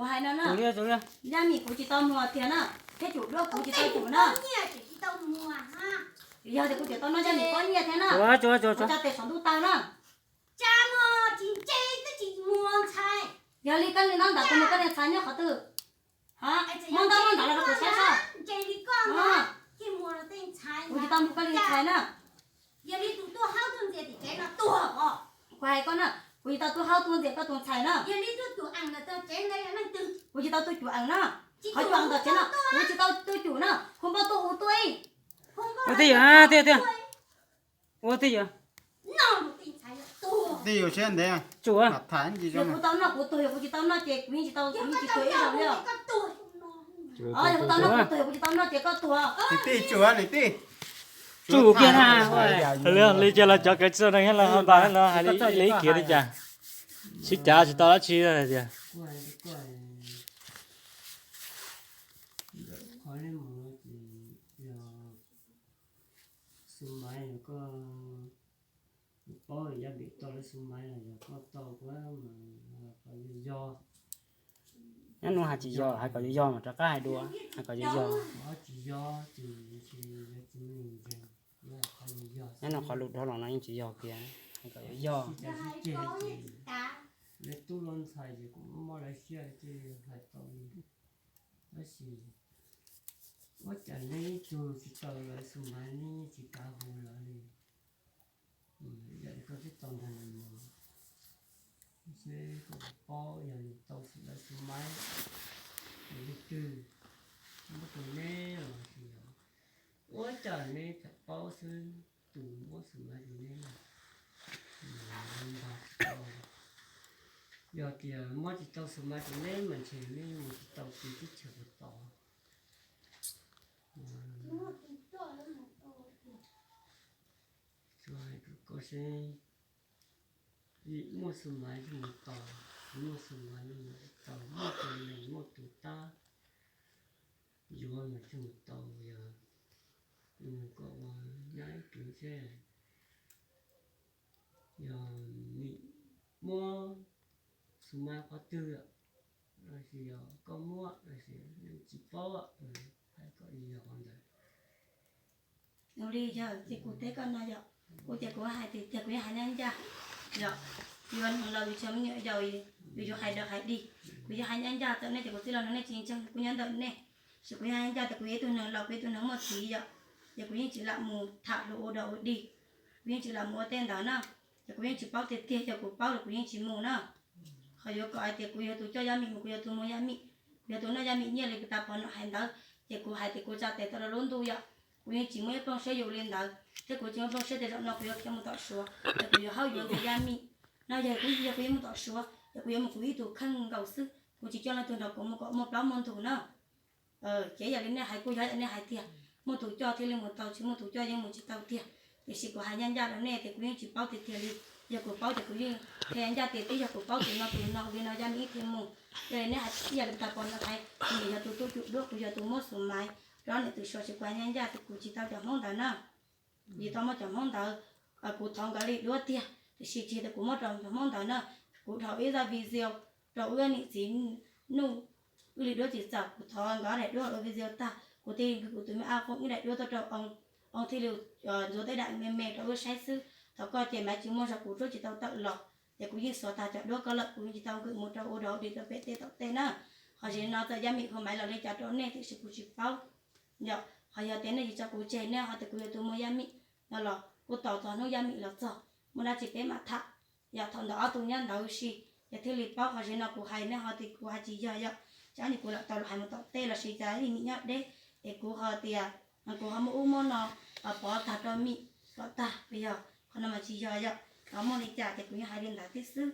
Kuv hais no na, Yaj Mim kuv tsis tau muag tiag na, thiab Cum Duab kuv tsis tau Cum na. Yog tias kuv tseem tau noj Yaj Mim pob nyiaj thiab na, kuv tso tes saum ntuj tawg na. Yog li koj li ntab ntawd kuv nug koj niag ntxhais nyob qhov twg? Muab ntab muab ntawv los rau kuv saib soj. Kuv tsis tau nug koj li ntxhais na. Kuv hais koj na, kuv tsis tau tuaj haub tuaj ntxias koj tus ntxhais na. Kuv tsis tau tuaj Cum Ees na. Qhov Cum Ees tom tsev no kuv tsis tau tuaj Cum na, hu npauj tuaj hu tuaj ib. Ua twj ywm, twj ywm, twj ywm. Twj ywm siab ntev, Tsum, kuv tau noj kuv tuag, yog kuv tsis tau noj ces kuv yeej tsis tau, kuv yeej tsis tuag ib zaug li os. Yog kuv tau noj kuv tuag, yog kuv tsis tau noj ces koj tuag. Niam tij, Tsum, niam tij. Tsum kiag na. Li cas los cov kawv txawj no los npas no hais li ib kiav li cas. Sib cav tsis tau dab tsi tias. Xu Maiv, koj paub Yaj Mim tau lawv Xu Maiv los yog koj tau kuv mas qhov yog yog. Nyob nuav hais tsis yog, hais kom yog yog mas rov qab hais dua, hais kom yog yog. Tsis yog ces yog tsis muaj neeg ntseeg, qhov yog yog. Nyob nuav qhov lus dhau los no yeej tsis yog kiag, hais kom yog yog. Lawv tub lawv ntxhais ces kuv muab lawv siab ces hais tau li. Tab sis ua cas neb ib tug tsis tau lawv Xu Maiv, neb tsis kav hu lawv li. Yog li koj twb tau nrog nws mus, seb koj puas paub yog nws tau lawv Xu Maiv, nws leej twg muab rau neb los sis yog ua cas neb txawm paub xwb, tus muab Xu Maiv rau neb na. Yog tias muab tsis tau Xu Maiv rau neb mas ntshe neb mus tsis tau kev teb chaws puas tau. Tsuas hais rau koj seb, vim muaj Xu Maiv thiaj mus tau, muaj Xu Maiv thiaj mus tau, muaj tus neeg muaj tus tab yuav mas thiaj mus tau. Yog koj ua nyab ib tug seb, yog Mim muab Xu Maiv qhov twg los sis yog koj muab los sis tsis paub, hais kom yog qhov ntawd. Li yog li kuv teb koj no yog, kuv tias kuv hais tiag tiag kuv yeej hais ncaj ncaj. Yog, yus ua neeg laus yus tsis yog me nyuam yaus, yus yuav hais dog hais dig. Kuv yeej hais ncaj ncaj txawm nej tias kuv txij los no nej tsis ntseeg kuv nyob ntawm nej, sis kuv yeej hais ncaj ncaj tias kuv yog ib tug neeg laus, kuv yog ib tug neeg muaj txiv yom, ces kuv yeej tsis lam mus tham hluas ua dog ua dig, kuv yeej tsis lam mus ua tej ntawd na. Ces kuv yeej tsis paub tiag tiag, yog kuv paub los kuv yeej tsis mus na. Qhov yuav kom hais tias kuv yog tus coj Yaj Mim mus, kuv yog tus muag Yaj Mim, kuv yog tus noj Yaj Mim nyiaj li kuv tas pov nom hais ntawd, ces kuv hais tias kuv tsa tes tau rau lub ntuj yom. Kuv yeej tsis muaj ib plooj siab yuav li ntawd, thiab kuv tsis muaj plooj siab tias zaum no kuv yuav khiav mus tom Suav, es kuv yuav haub yuav ntxias Yaj Mim. No yog kuv, yog kuv yuav mus tom Suav, yog kuv yuav mus kuv ib tug kheej nkaus xwb, kuv tsis coj leej twg nrog kuv mus kom muaj plaub muaj ntug na. Ces yam li nej hais kuj yog yam nej hais tiag, muaj tus coj thiaj li mus tau, tsis muaj tus coj yeej mus tsis tau tiag. Tiam sis kuv hais ncaj ncaj rau nej tias kuv yeej tsis paub tiag tiag li, yog kuv paub ces kuv yeej qhia ncaj tias twb yog kuv paub tus no tus no li no Yaj Mim thiaj mus. Yog li nej hais ib yam li tas pov no hais, nws yog tus tuaj Cum Duab, kuv yog tus muab Xu Maiv rau niam tus Suav, ces kuv hais ncaj ncaj tias kuv tsis tau cov Hmoob ntawd na. Yus tau muaj cov Hmoob ntawd, kuv thov nkawd li duab tiag, tiam sis tsis tias kuv muab rau cov Hmoob ntawd na. Kuv dhau ib zaj video rau wb niam txiv Nuj, wb li duab tsis txaus, kuv thov nkawd daim duab ua video tag, kuv thiaj li nqis kuv tus me iPhone ib daim duab tuaj rau oo, oo thiaj li ntxuav tej daim me me rau wb saib xwb. Thaum koj ces mas tsis muaj zog kuv rub tsis tau tawm los, ces kuv yeej xuav tag cov duab koj lawm, kuv yeej tsis tau nqis mus rau ua dog dig rau pem tej tom tej na. Qhov tseeb no txawm Yaj Mim hu Maiv los li cas rau nej tiam sis kuv tsis paub. Yog qhov yog tias nej tsis tso kuv tseg, nej ho tias kuv yog tus muag Yaj Mim no los kuj tos txog hnub Yaj Mim los txog, muaj dab tsi peb mam tham. Yog thaum ntawd ob tug nyob ntawd si, yog thiaj li paub. Qhov tseeb no kuv hais nej ho tias kuv hais tsis yog, yog tsam nim kuv lam tau los hais mus tom tej los sis cas Yaj Mim nyob deb, es kuv ho tias kuv ho muab ub muab no pov tag rau Mim kom tag, yog qhov no mas tsis yog. Yog muaj li cas ces kuv yeej hais li ntawd thiab xwb.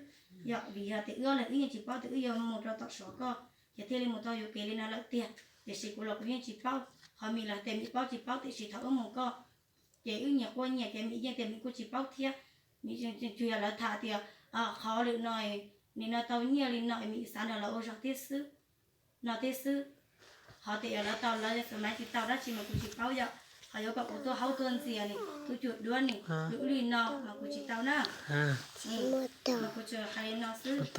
Yog vim yog tias wb ob leeg wb yeej tsis paub tias wb yuav mus rau tom Suav koj, ces thiaj li mus tau yuam kev li no lawm tiag. Tiam sis kuv los kuv yeej tsis paub, ho Mim los tias Mim paub tsis paub, tiam sis thaum wb mus koj ces wb nyias quaj nyias, ces Mim yeej tias Mim kuj tsis paub thiab. Mim tsuas yog lawv tham tias qhov lwm no, nim no tau nyiaj li no, Mim xav nrog lawv ua zog thiab xwb, no thiab xwb. Ho tias yog lawv tau lawv Xu Maiv tsis tau dab tsi mas kuv tsis paub. Yog qhov yuav kom kuv tuaj haub tuaj ntxias ni, tuaj Cum Duab ni, lwm li no mas kuv tsis tau na. Mas kuv tsuas hais li no xwb.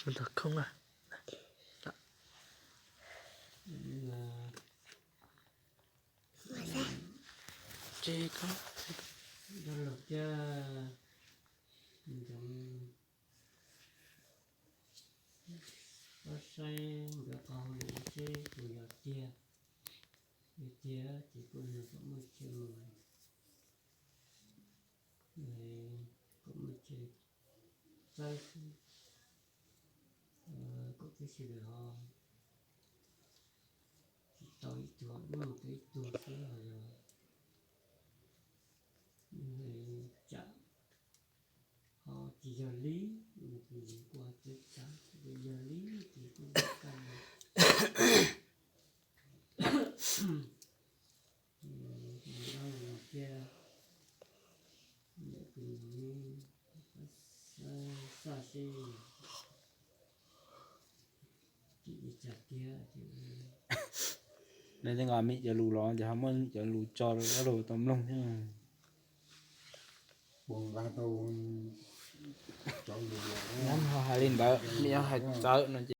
Ntog khoob na. Ces koj yog los kiag ntsoov, koj saib nkawd qhov hauj lwm seb puas yog tiag. Yog tiag ces kuj nrog kom muaj chaw mus, kom muaj chaw txawb xwb. Kom peb sawv daws ho tsis tau ib tug, mus tau ib tug xwb los yog tsam ho tsis yog li, kuj txawv tsam, yog li ces kuj kaj kiag. Ntawm tus xaj seb nws tej nqa mim cov lus los ces ho muaj cov lus tso rau dab laug tau mloog thiab. Nyab ho hais li ntawd, nws hais txawv no ces